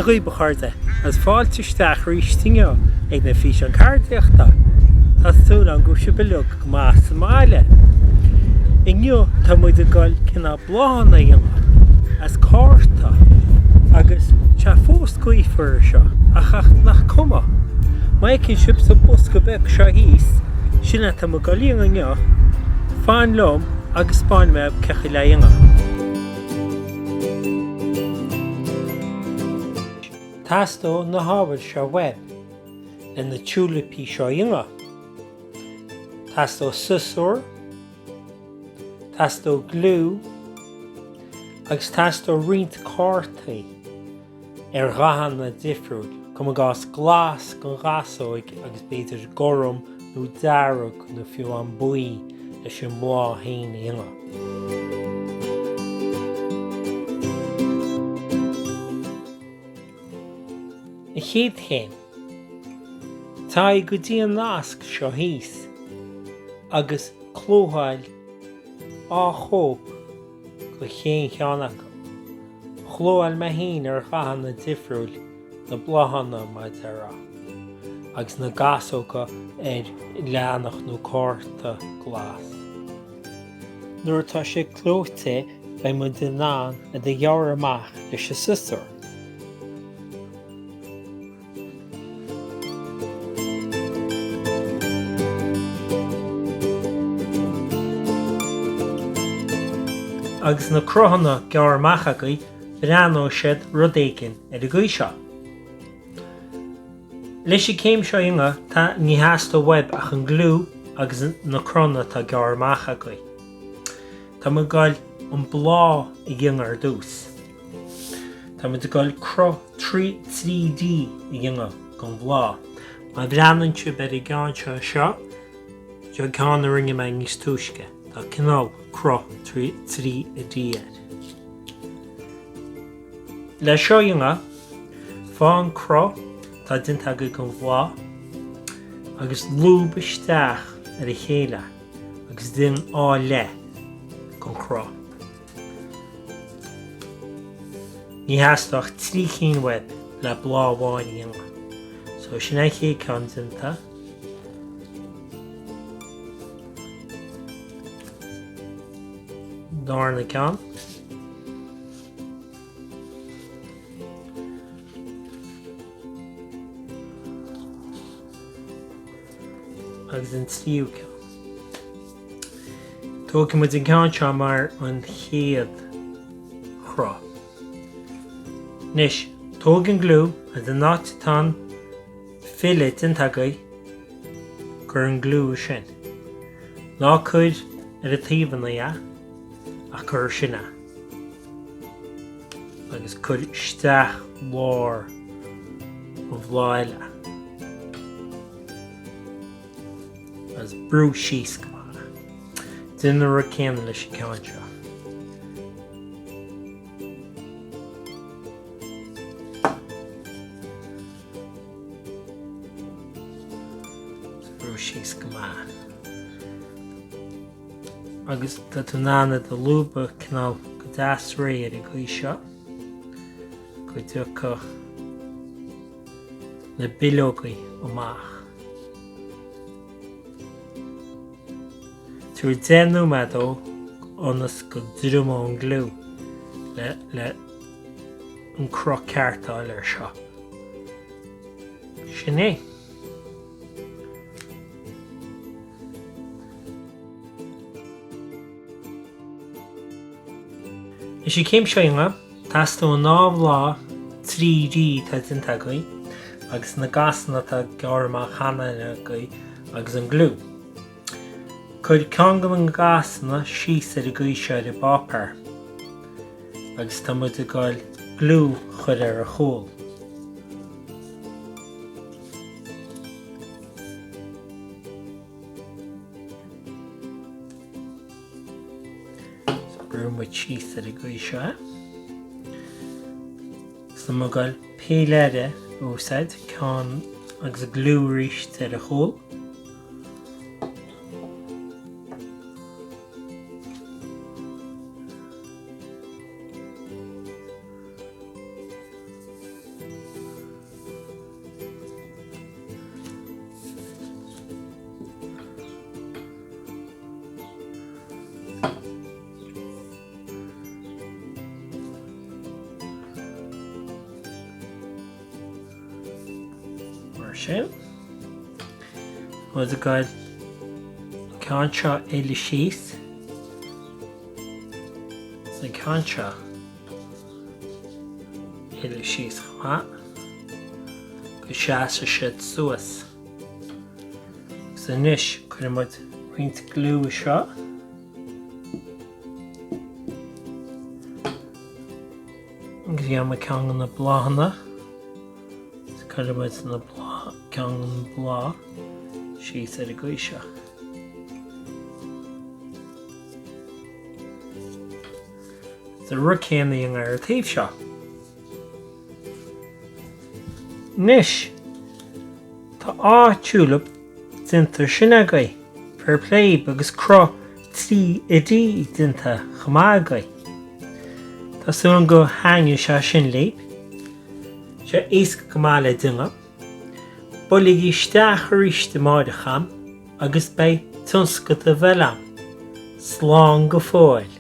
dhaoibh, a chairde, agus fáilte isteach arís inniu ag na Físeáin Ceardaíochta. Tá súil agam go bhfuil sibh uilig go maith sa mbaile. Inniu tá muid ag dul cineál bláthanna a dhéanamh as cárta agus tá sé fós gaofar anseo ach ach nach cuma. Má fheiceann sibh sa bosca beag seo thíos, sin é atá muid ag dul a dhéanamh inniu. Fan liom agus 'spáinfidh mé cén chaoi le é a dhéanamh. Teastóidh na hábhair seo uaibh le na tiúilipí seo a dhéanamh. Teastóidh siosúr, teastóidh gliú agus teastóidh roinnt cártaí ar dhathanna difriúil, cuir i gcás glas don ghasóig agus b'fhéidir gorm nó dearg nó fiú amháin buí leis an mbláth féin a dhéanamh. An chéad chéim, Téigh go dtí an nasc seo thíos agus clóbhuail dhá chóip de chaon cheann acu. Chlóbhuail mé féin ar dhathanna difriúil na bláthanna, mar a déarfá, agus na gasóga ar leathanach nó cárta glas. Nuair atá sé clóite beidh muid in ann iad a ghearradh amach leis an siosúr. Agus na cruthanna gearrtha amach agaibh, breathnóidh siad rud éigin ar an gcaoi seo. Leis an céim seo a dhéanamh, tá, ní theastóidh uaibh ach an gliú agus na cruthanna atá gearrtha amach agaibh. Tá muid ag goil an bláth a dhéanamh ar dtús. Tá muid ag goil cruth 3D a dhéanamh don bhláth. Má bhreathnaíonn sibh ar an gceann seo anseo, seo ceann a rinne mé níos túisce. Tá cineál cruth 3D air. Le seo a dhéanamh, faigh an cruth atá déanta agaibh don bhláth agus lúb isteach ar a chéile agus déan dhá leath den chruth. Ní theastóidh ach 3 cinn uaibh le bláth amháin a dhéanamh. So sin an chéad ceann déanta. Darna ceann. Agus an tríú ceann. Tógfaidh muid an ceann seo mar an chéad chruth. Anois, tóg an gliú agus an áit atá an filleadh déanta agaibh, cuir an gliú ansin. Ná cuir ar an taobhanna é, ach cuir ansin é. Agus cuir isteach lár an bhláth eile. Agus brú síos go maith. Déan an rud céanna leis an ceann seo. Brú síos go maith. Agus tá tú in ann iad a lúbadh cineál go deas réidh ar an gcaoi seo go dtiocfadh na bileogaí amach. Tabhair 10 nóiméad dó ionas go dtriomóidh an gliú le le an cruth ceart a fháil air seo. Sin é. Leis an chéim seo a dhéanamh, teastóidh an dá bhláth 3D atá déanta agaibh agus na gasanna atá gearrtha amach cheana agaibh agus an gliú. Cuir ceann de na gasanna síos ar an gcaoi seo ar an bpáipéar agus tá muid ag goil gliú a chur ar a chúl. Brú muid síos ar an gcaoi seo. Tá muid ag goil peeler a úsáid, ceann agus gliú arís ar a chúl. Mar sin. Muid ag goil an ceann seo eile síos. Is an ceann seo eile síos chomh maith. Go seasfaidh siad suas. Agus anois cuirfidh muid roinnt gliú anseo. Agus dhéanfaidh muid ceann de na bláthanna. Is cuirfidh muid na bláth, ceann den bhláth síos ar an gcaoi seo. Is an rud céanna a dhéanamh ar an taobh seo. Anois, tá ár tiúilip déanta sin agaibh, fair play agus cruth 3D déanta chomh maith agaibh. Tá súil agam go thaitneoidh sé sin libh. Sé éasca go maith le déanamh. Buailigí isteach arís amáireach a'm agus beidh tionscadal eile a'm. Slán go fóill.